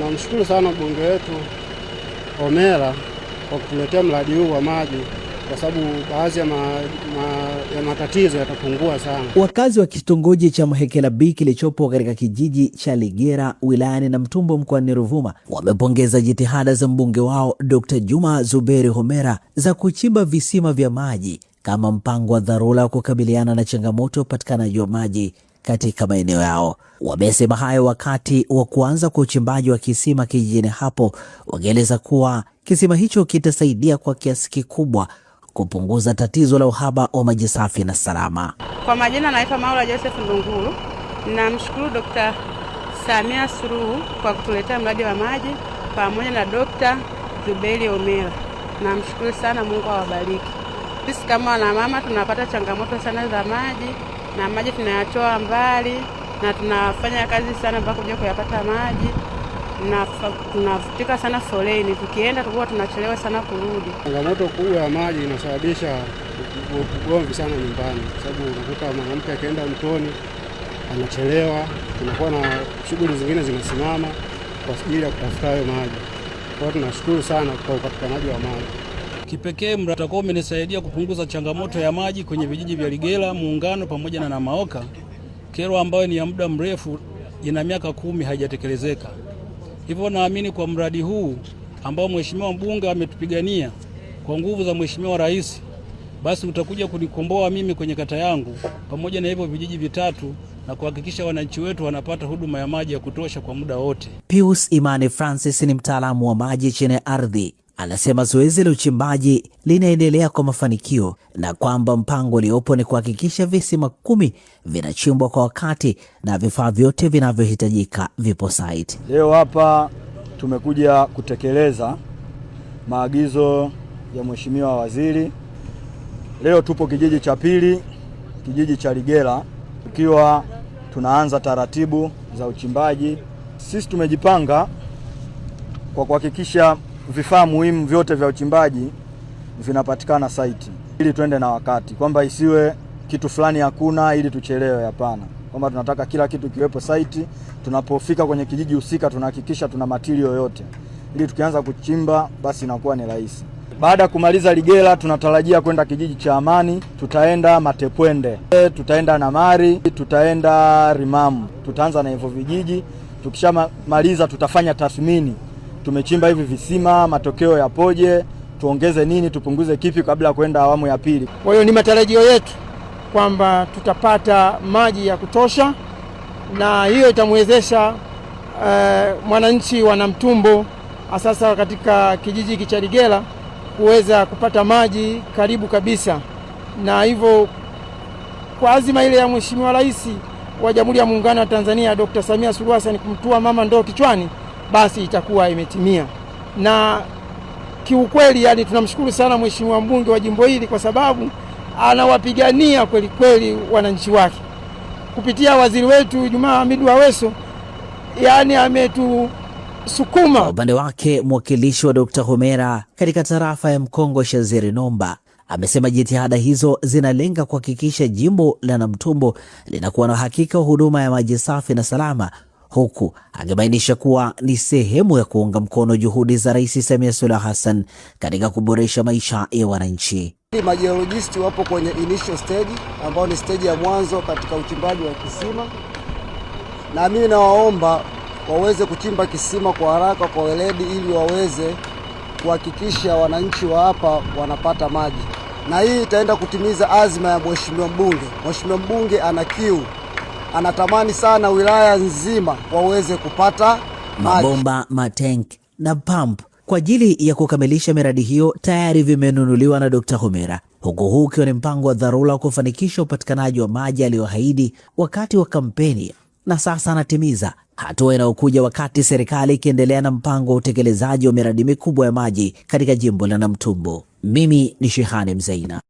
Namshukuru sana mbunge wetu Homera kwa kutuletea mradi huu wa maji kwa sababu baadhi ya matatizo yatapungua sana. Wakazi wa kitongoji cha Mhekela B kilichopo katika kijiji cha Ligera wilayani Namtumbo mkoani Ruvuma wamepongeza jitihada za mbunge wao Dr. Juma Zuberi Homera za kuchimba visima vya maji kama mpango wa dharura wa kukabiliana na changamoto ya upatikanaji wa maji katika maeneo yao. Wamesema hayo wakati wa kuanza kwa uchimbaji wa kisima kijijini hapo, wakieleza kuwa kisima hicho kitasaidia kwa kiasi kikubwa kupunguza tatizo la uhaba wa maji safi na salama. Kwa majina naitwa Maula Joseph Ndunguru. Namshukuru Dr. Samia Suluhu kwa kutuletea mradi wa maji pamoja na Dr. Zuberi Homera. Namshukuru sana, Mungu awabariki. Sisi kama wanamama tunapata changamoto sana za maji na maji tunayatoa mbali na tunafanya kazi sana mpaka kuja kuyapata maji na tunavutika sana foleni, tukienda tukuwa tunachelewa sana kurudi. Changamoto kubwa ya maji inasababisha ugomvi sana nyumbani, kwa sababu unakuta mwanamke akienda mtoni anachelewa, tunakuwa na shughuli zingine zinasimama kwa ajili ya kutafuta hayo maji. Kwa hiyo tunashukuru sana kwa upatikanaji wa maji. Kipekee mradi utakuwa umenisaidia kupunguza changamoto ya maji kwenye vijiji vya Ligera, Muungano pamoja na Namaoka, kero ambayo ni ya muda mrefu, ina miaka 10 haijatekelezeka. Hivyo naamini kwa mradi huu ambao Mheshimiwa mbunge ametupigania kwa nguvu za Mheshimiwa Rais, basi utakuja kunikomboa mimi kwenye kata yangu pamoja na hivyo vijiji vitatu na kuhakikisha wananchi wetu wanapata huduma ya maji ya kutosha kwa muda wote. Pius Imani Francis ni mtaalamu wa maji chini ya ardhi. Anasema zoezi la uchimbaji linaendelea kwa mafanikio na kwamba mpango uliopo ni kuhakikisha visima 10 vinachimbwa kwa wakati na vifaa vyote vinavyohitajika vipo site. Leo hapa tumekuja kutekeleza maagizo ya Mheshimiwa Waziri. Leo tupo kijiji cha pili, kijiji cha Ligera, tukiwa tunaanza taratibu za uchimbaji. Sisi tumejipanga kwa kuhakikisha vifaa muhimu vyote vya uchimbaji vinapatikana site, ili tuende na wakati, kwamba isiwe kitu fulani hakuna ili tuchelewe. Hapana, kwamba tunataka kila kitu kiwepo site. Tunapofika kwenye kijiji husika tunahakikisha tuna material yote, ili tukianza kuchimba basi inakuwa ni rahisi. Baada ya kumaliza Ligera, tunatarajia kwenda kijiji cha Amani, tutaenda Matepwende, tutaenda Namari, tutaenda Rimamu. Tutaanza na hivyo vijiji. Tukishamaliza tutafanya tathmini, tumechimba hivi visima, matokeo yapoje, tuongeze nini, tupunguze kipi kabla ya kwenda awamu ya pili. Kwa hiyo ni matarajio yetu kwamba tutapata maji ya kutosha, na hiyo itamwezesha mwananchi wa Namtumbo sasa katika kijiji hiki cha Ligera kuweza kupata maji karibu kabisa, na hivyo kwa azima ile ya Mheshimiwa Rais wa Jamhuri ya Muungano wa Tanzania Dr. Samia Suluhu Hassan kumtua mama ndoo kichwani, basi itakuwa imetimia. Na kiukweli, yani tunamshukuru sana Mheshimiwa mbunge wa jimbo hili kwa sababu anawapigania kweli kweli wananchi wake kupitia waziri wetu Jumaa Hamidu Aweso, yani ametusukuma. Kwa upande wake mwakilishi wa Dr. Homera katika tarafa ya Mkongo Shazeri Nomba amesema jitihada hizo zinalenga kuhakikisha jimbo la Namtumbo linakuwa na uhakika wa huduma ya maji safi na salama, huku akibainisha kuwa ni sehemu ya kuunga mkono juhudi za Rais Samia Suluhu Hassan katika kuboresha maisha ya wananchi. Majiolojisti wapo kwenye initial stage ambao ni stage ya mwanzo katika uchimbaji wa kisima, na mimi nawaomba waweze kuchimba kisima kwa haraka, kwa weledi, ili waweze kuhakikisha wananchi wa hapa wanapata maji, na hii itaenda kutimiza azma ya Mheshimiwa mbunge. Mheshimiwa mbunge ana kiu, anatamani sana wilaya nzima waweze kupata maji. Mabomba, matank na pump kwa ajili ya kukamilisha miradi hiyo tayari vimenunuliwa na Dr. Homera, huku huu ukiwa ni mpango wa dharura wa kufanikisha upatikanaji wa maji aliyoahidi wakati wa kampeni na sasa anatimiza, hatua inayokuja wakati serikali ikiendelea na mpango wa utekelezaji wa miradi mikubwa ya maji katika jimbo la Namtumbo. Mimi ni Shehani Mzaina.